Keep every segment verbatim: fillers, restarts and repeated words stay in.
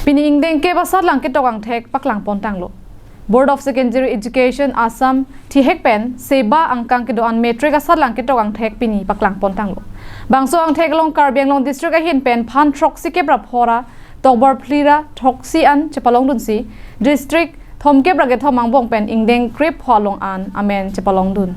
Pini ingdeng kep asatlang ketok angthek paklang pontanglo. Board of Secondary Education Assam thihek pen seba angkang kedo-an matric asatlang ketok angthek pini paklang pontanglo. Bangso angthek along Karbi Anglong district ahin pen phan throksi kep ra pho ra tokbor phli ra throksi an chepalongdunsi district thomkep ra kethom angbong pen ingdeng krepho along an amen chepalongdun.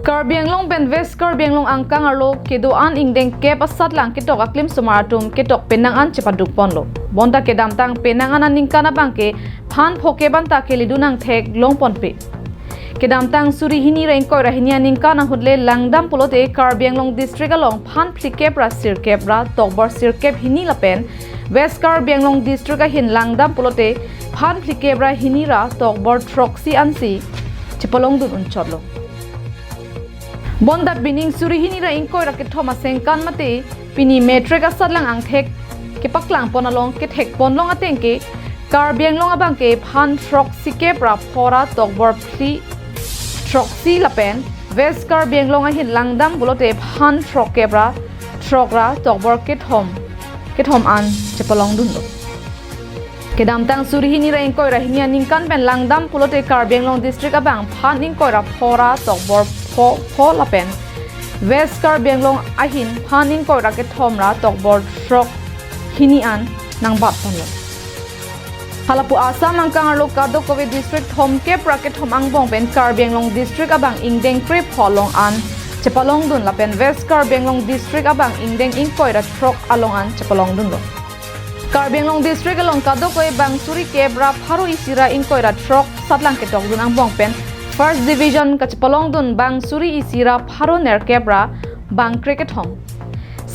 Karbi Anglong pen West Karbi Anglong angkang arlo kedo-an ingdeng kep asatlang ketok aklim osomar atum ketok penang an chepaduk ponlo. Bonta kedamtang penang an aningkan abangke phan pho kep anta kelidun angthek long ponpe. Kedamtang suri hini ra ingkoi ra hini aningkan ahut le langdam pulote Karbi Anglong district along phan phlikep ra sirkep ra tokbor sirkep hini lapen West Karbi Anglong district ahin langdam pulote phan phlikep ra hini ra tokbor throksi ansi chepalongdun unchotlo. Bonta pining suri hini ra ingkoi ra kethom asengkan mate pini matric asatlang angthek kepaklang pon along kethek ponlong ateng ke Karbi Anglong abangke phan throksi kep ra pho ra tokbor phli throksi lapen West Karbi Anglong ahin langdam pulote phan throkkep ra throk ra tokbor kethom kethom an chepalongdunlo. Kedamtang suri hini ra ingkoi ra hini aningkan pen langdam pulote Karbi Anglong district abang phan ingkoi ra pho ra tokbor pho pho lapen West Karbi Anglong ahin phan ingkoi ra kethom ra tokbor throk hini an nangbat ponlo. Halapu Assam angkang arlo kadokave district thomkep ra kethom angbong pen Karbi Anglong district abang ingdeng krepho along an chepalongdun lapen West Karbi Anglong district abang ingdeng ingkoi ra throk along an chepalongdunlo. Karbi Anglong district along kadokave bang suri kep ra pharo isi ra ingkoi ra throk satlang ketokdun angbong pen first division kachepalongdun bang suri isi ra pharo nerkep ra bang krekethom.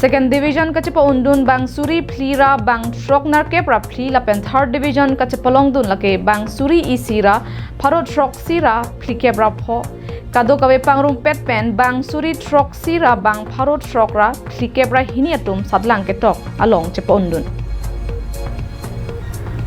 Second division kachepa-undun bang suri phli ra bang throk nerkep ra phli lapen third division kachepalongdun lake bang suri isi ra pharo throksi ra phlikep ra pho. Kadokave pangrumpet pen bang suri throksi ra bang pharo throk ra phlikep ra hini atum satlang ketok along chepa-undun.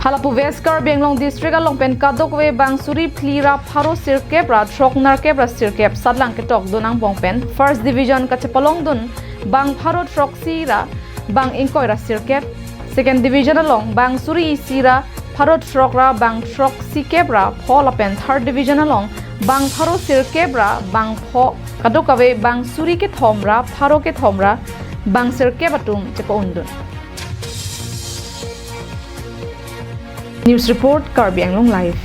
Halapu West Karbi Anglong district along pen kadokave bang suri phli ra pharo sirkep ra throk nerkep ra sirkep satlang ketokdun angbong pen first division kachepalongdun bang pharo throksi ra bang ingkoi ra sirkep, second division along bang suri isi ra pharo throk ra bang throksi kep ra pho lapen third division along bang pharo sirkep ra bang pho, kadokave bang suri kethom ra pharo kethom ra bang sirkep atum chepa-undun. News report, Karbi Anglong Live.